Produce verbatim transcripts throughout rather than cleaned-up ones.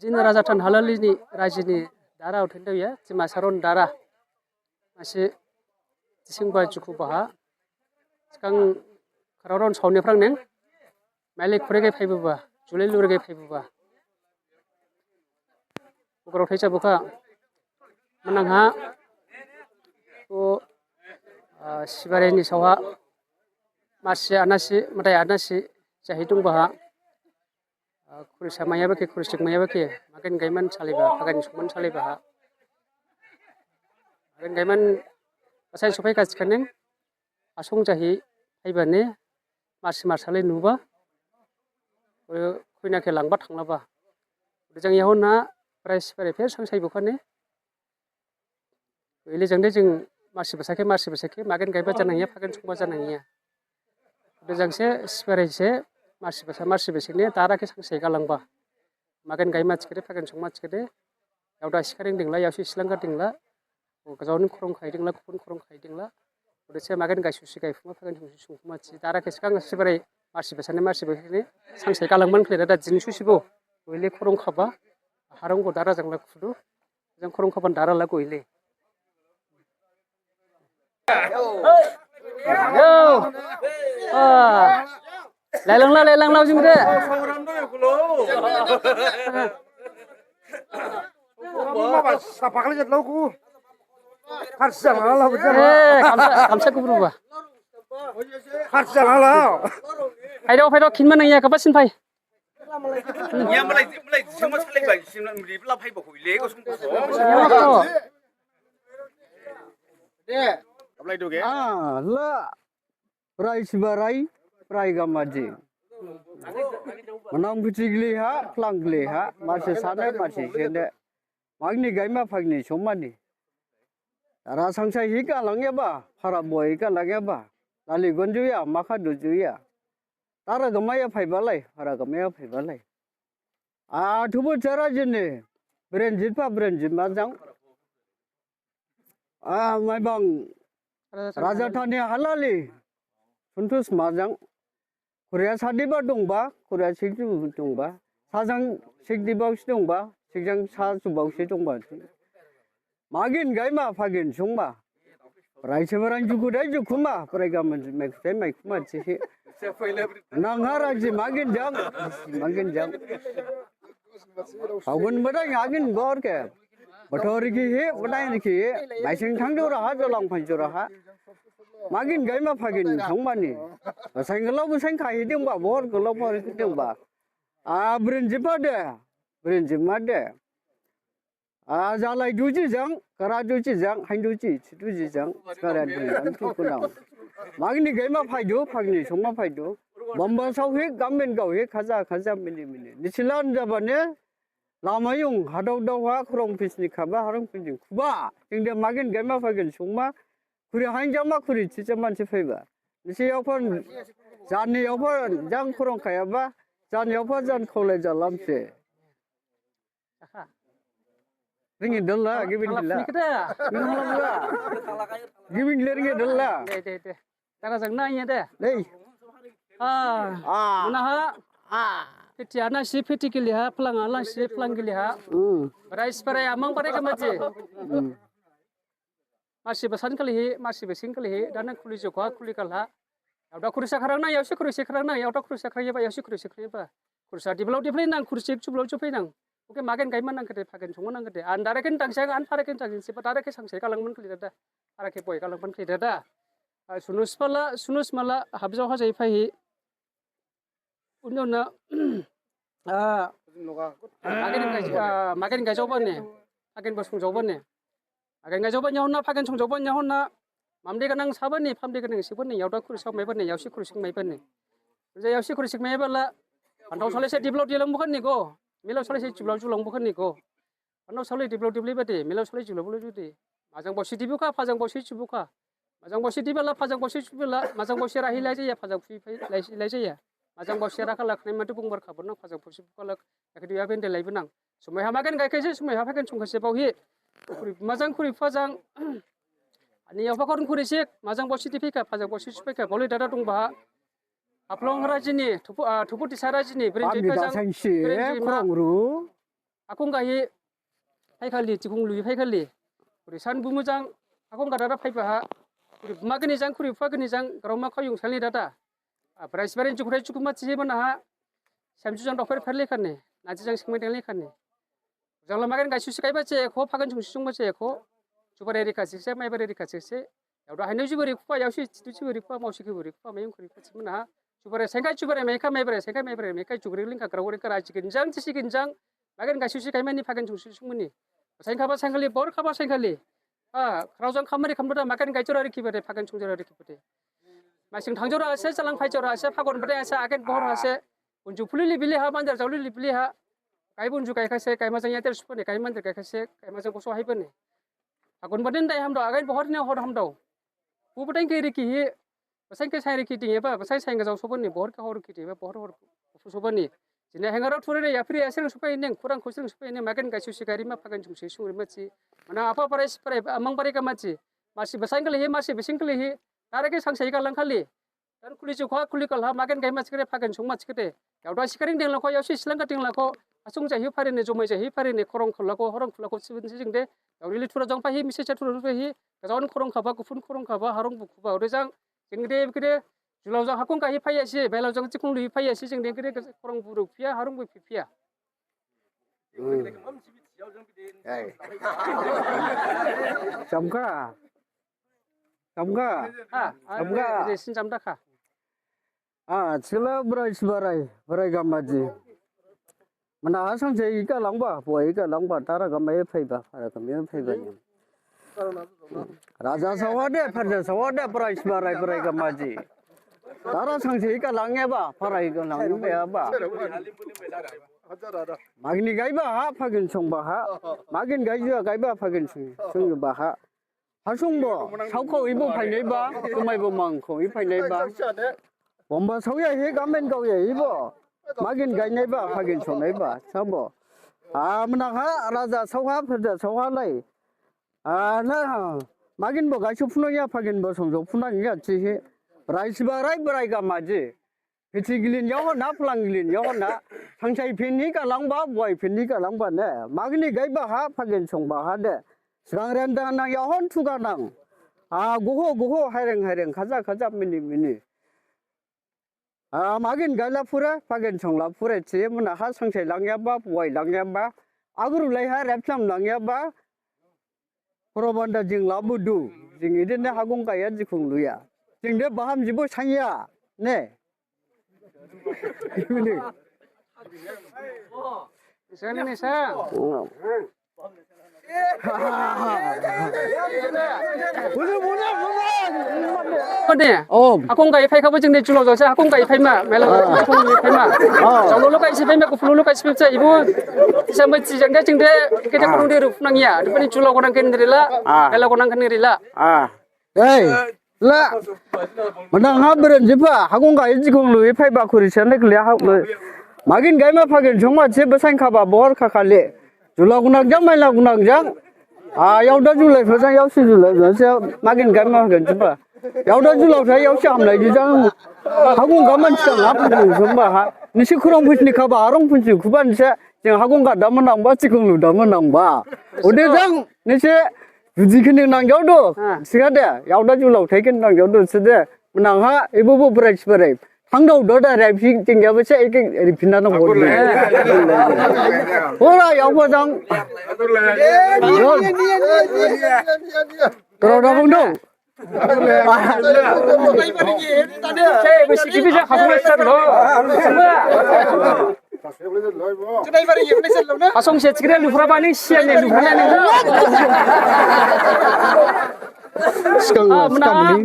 Jini Rajathan Halali ni raji ni dara uthendo ya, Jima Saron dara. Masi Disingba Jukubaha. Sekarang Kararon Sauni Prang neng. Maile khurege phaibuba, julai lurege phaibuba. Bukrok thaisa bukha. Menangha. O, ah, Sibare ni sawa. Masi anasi, matai anasi, jahi dungbaha. Ah, khurisa mayaba khe, khurisik mayaba khe, magen gaiman saliba, phagen sungman saliba ha. Magen gaiman asai sophai kha sikhaneng, asong jahi phaibane, masi marsalai nuba, o, khuina khe langba thanglaba. Ode jang yahon ha, prai sipare pher sang saibukhane, Ile jang de jing marsi basa khe, marsi basa khe, magen gaiba janang ya, phagen sungba janang ya. Ode jang se, sibare se, marsi basa, marsi basa ne, dara khe sang sai galangba. Magen gaima thikhade, phagen sungma thikhade, yaoda sikharing dingla, yaosi silangkha dingla, o gajaoni khorong khai dingla, khupun khorong khai dingla. Ode se magen gaisu si gaiphuma, phagen sungsi sungphuma thi, dara khe sikang sibare, marsi basa ne, marsi basa ne, sang sai galangman khle dada jing susibo. Ile khorong khaba, harong go dara jangla khudu. Jang khorong khaban dara lagu ile. Yo. Ah. Lailang la, lailang la, ujung de. Sapakali jat lagu. Harsa la la. Eh, kamsa, kamsa kubru ba. Harsa la la. Phaido, phaido, khinma nang ya, kapasin phai. Niya malai, malai, jising ma salai bai, jising na mri bla phai ba koi le, ko sung ko so. Ablai do ge? Ah, la. Prai sibarai, prai gamaji. Manang phithi gili ha, phlang gili ha, masi sane, masi sene. Magni gaima phagni somani. Dara sangsai hi galang yaba, phara boi galang yaba. Lali gonju ya, makha duju ya. Dara gamaya phaibalai, phara gamaya phaibalai. A thubu chara jini, Brenjit pha Brenjit majang. A Maibang Raja Thani Halali, Suntus majang. Korea sadiba dongba, Korea sikdi dongba. Sajang sikdi baosi dongba, sikjang sa su baosi dongba. Magin gaima phagin sungma. Prai sebarang juku dai jukuma, prai gaman maikhute maikhuma sisi. Nang hara ji magin jang, magin jang. Phagun badai agin bor ke. Bathori ki he, badai ki he, maising thang jora ha, jolang phan jora ha. Magin gaima phagin sungmani. Saing gelo bu saing khai dingba, bor gelo bor dingba. A brin jipa de, brin jima de. A jalai duji jang, kara duji jang, hain duji, si duji jang, sikara duji jang, tu kunang. Magni gaima phaidu, phagni songma phaidu. Bamba sauhi, gamin gauhi, khaja, khaja, mini, mini. Nisilan jabane, lama yung, hadau dau ha, khurong pisni khaba, harong pisni khuba. Jingde magin gaima phagin songma, khuri hain jama, khuri chicha mansi phaiba. Nisi yauphan, jani yauphan, jang khurong khayaba, jani yauphan, jan kholai jalamse. Aha. Ringi dolla, gibin Thalap dilla. Sini kita. Gibin dolla. Gibin le ringi dolla. De, de, de. Tara jang na iya de. Dei. Ah. Ah. Mana ha? Ah. Piti ana si piti kili ha, pelang ana si pelang kili ha. Hmm. Berai seberai amang pada kemaji. Hmm. Masi besan kalihi, masi besing kalihi, dana khuli jokha, khuli kalha. Yaoda khurisa kharang nang, yaosi khurisi kharang nang, yaoda khurisa kharang yaba, yaosi khurisi kharang yaba. Khurisa diblau diblai nang, khurisi jublau jublai nang. Oke, magen gaima nang kede, phagen songma nang kede. An dara ken tangsang, an phara ken tangsang, sipa dara ke sangsai kalangman kali dada. Phara ke boi kalangman kali dada. Ah, sunus pala, sunus mala, habjau hajai phaihi. Unyona, ah, magen gai, ah, magen gai jobane, magen bosong jobane. Magen gai jobane honna, phagen song jobane honna. Mamdi ganang sabane, phamdi ganang sibane, yaoda khuri sab maibane, yaosi khuri sing maibane. Uja yaosi khuri sing maibala, antau sale se diblau dilang bukan ni go. Milau sale se jublau julang bukan ni go. Anau sale diblau diblai bade, milau sale jublau bulu judi. Majang bosi dibukha, phajang bosi jubukha. Majang bosi dibala, phajang bosi jubala, majang bosi rahi lai jaya, phajang bosi phai lai, lai jaya. Majang bosi rakha lakhnai madu bungbar khabonang, phajang bosi bukha lak, yakhi duya bende lai benang. Sumai ha magen gaikhaise, sumai ha phagen sungkhaise bauhi. Khuri, majang khuri phajang. Ani yaopha khorun khuri sik, majang bosi diphikha, phajang bosi siphaikha, boli dada dongba. Haflong rajini, thupu, ah, thupu disa rajini, brinji phajang, brinji ma. Khorong ru. Hakhong gahi phaikhali, jikhong lui phaikhali. Uri san bumu jang, hakhong gada da phaiba ha. Uri buma gini jang, khuri bupha gini jang, groma khayung salni dada. Aprai sibarin jukhrai jukhuma chihi mana ha. Samju jang dokher pherli khani, naji jang singmai dengli khani. Jangla magen gaisusi kaiba che ekho, phagan sungsi sungba che ekho. Jubare rikha sikse, maibare rikha sikse. Yaoda haino jubare rikhuba, yaosi chitu jubare rikhuba, mausi khebo rikhuba, mayung khuri rikhuba chimana ha. Jubare sengkai jubare maikha, maibare sengkai maibare maikha, jubare lingkha, grao rikha, raji ginjang, chisi ginjang. Magen gaisusi kaimani, phagan sungsi sungmani. Sengkhaba sengkhali, bor khaba sengkhali. Ha, khraojang khamari khamdada, magen gaijora rikhibade, phagan sungjora rikhibade. Masing thangjora ase, jalang phaijora ase, phagon bade ase, agen bohor ase. Unju phuli libili ha, manjar jauli libili ha. Kai bunju kai khase, kai majang yater supane, kai manjar kai khase, kai majang koso haibane. Phagon bade dai hamdo, agen bohor ne hor hamdo. Bu bade ke rikhi hi, Basain khe sain rikhi ding eba, basain sain gajao sobani, bohor khe hor rikhi ding eba, bohor hor sobani. Jini hengaro thurene yaphiri asirang sophai neng, khurang khosirang sophai neng, magen gaisusi garima phagan sungsi sungrima chi. Mana apa parai siparai, amang parai kamachi. Masi basain khali hi, masi bising khali hi. Tara khe sangsai galang khali. Dan khuli jukha, khuli kalha, magen gaima chikre, phagan sungma chikre. Yaoda sikaring deng lakho, yaosi silangka deng lakho. Asung jahi pharine, jomai jahi pharine, khorong khulakho, horong khulakho, sibin sijing de. Yaorili thura jongphai hi, misi cha thura jongphai hi. Gajaon khorong khaba, guphun khorong khaba, harong bukhuba. Ode jang, Jing de kede, julao jang hakhong gahi phaiya si, belao jang jikhong lui phaiya si, jing de kede khorong buru phiya, harong bu phiya. Hmm. Hai. Chamkha. Chamkha. Ha, Chamkha. Ade sin chamda kha. Ah, chila brai sibarai, brai gamaji. Mana asang je ika langba, bo ika langba, tara gamai phaiba, tara gamai phaiba ni. Raja sawa de, pharja sawa de, brai sibarai, brai gamaji. Tara sang je ika langyaba, pharai ika langyaba. Magini gaiba ha, phagin songba ha. Magin gaijua gaiba, phagin song, songba ha. Hasungbo, saokho ibo phainaiba, kumaibo mangkho i phainaiba. Bomba saoya hi, gamen gaoya ibo. Magin gainaiba, phagin sonaiba, sabo. Ah, manaha, raja saoha, pherja saoha lai. Ah, na, magin bo gaisu phunangya, phagin bo songjo phunangya, chihi. Rai sibarai, brai gamaji. Phithi gilin yaohon na, phlang gilin yaohon na. Sangsai phinhi kalangba, buai phinhi kalangba ne. Magini gaiba ha, phagin songba ha de. Sgang renda nang yaohon thuga nang. Ah, guho, guho, haireng, haireng, khaja, khaja, mini, mini. Ah, magin gaila phure, phagin songla phure, chi, manaha sangsai langyaba, buai langyaba. Agru laiha, repsam langyaba. Khorobanda jing labudu, jing idin ne hagung kaya jikhung luya. Jing de baham jibo sanya, ne. Sini ni sa. Bulu, bulu, bulu. Kode. Oh. Hagung kai phai khabo jing de julao jase, hagung kai phaima, mela hagung kai phaima. Oh. Jalolo kai si phaima, kuphulolo kai si phaima, ibu. Sampai si jang de jing de, kede kurung de rup nangya, dipani julao gonang kene rila, ah, mela gonang kene rila. Ah. Ei, la. Manang ha beren jiba, hagung kai jikhung lui phaiba khuri sene klia ha. Magin gaima phagin songma je basain khaba bohor khakhale. Julao gunang jang, maila gunang jang. Ah, yaoda julai phajang, yaosi julai phajang, magin gaima phagin jiba. Yaoda julao thai, yaosi hamlai jijang. Hagung gaman jang, hagung songba ha. Nisi khurang phusni khaba, harong phusni khuban se. Jing hagung ga dama nangba, jikhung lu dama nangba. Ode jang, nisi Buji kini nang jaodo, ah, siga de, yaoda julao thai kini nang jaodo, sede, manang ha, ibu bu brai sibarai. Thangdao do da rai phi, jing jaba se, eke ri phina nang hor. Hora, yao ko jang. Kro da bung do. Sei, bisi gibi ja khasung le sar lo. Asong se chikre luphrabani siya ne luphrabani. Skang, ah, skang ni.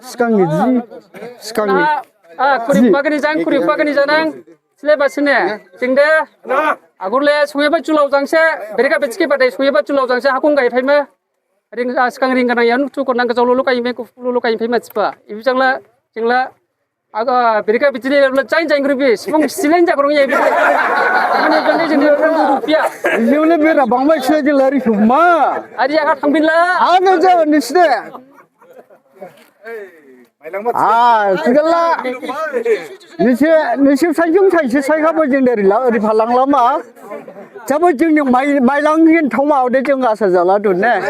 Skang ni ji. Skang ni. Ah, khuri pagani jang, khuri pagani janang. Sile basine. Jing de. Agurle suyaba julao jangse. Berika bechiki bade suyaba julao jangse. Hakhung gai phaima. Ring, ah, skang ring ganang yanu tu konang kajau lolo kai me, lolo kai phaima chipa. Ibu jangla, jingla. Aga, berika bichini le jain jain grupi, sibung silen ja kurung ya ibu. Mane jande jande kurung rupiah. Ibu le bera bangma chile je lari suma. Ari aga thangbin la. Ano ja nisde. Ah, tigala. Nisi, nisi sanjung sansi sai khabo jing dari la, ri phalang lama. Sabo jing ni mai, mailang hin thongma ode jing asa jala dun ne.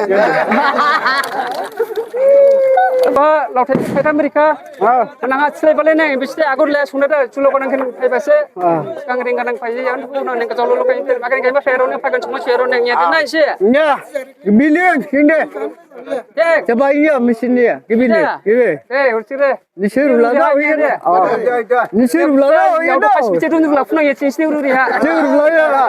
Ba, laothai thaitham rikha. Ah. Nang a silai bale ne, biste agur le sungna da, chulo ko nang khin thai base. Ah. Kang ring kanang phai, yan ko nang nang ka jolo lo kai, makan kai ma fero ne, phagan chuma fero ne, ya, na ise. Ya, billion, sinde. Thik. Saba iya, mesin iya, gibi ne, iya, gibi. Eh, ursi re. Nisir ulana, iya, iya, iya. Oh. Nisir ulana, iya, iya. Pas bicara dulu lah, pernah ya, sini dulu ya. Nisir ulana.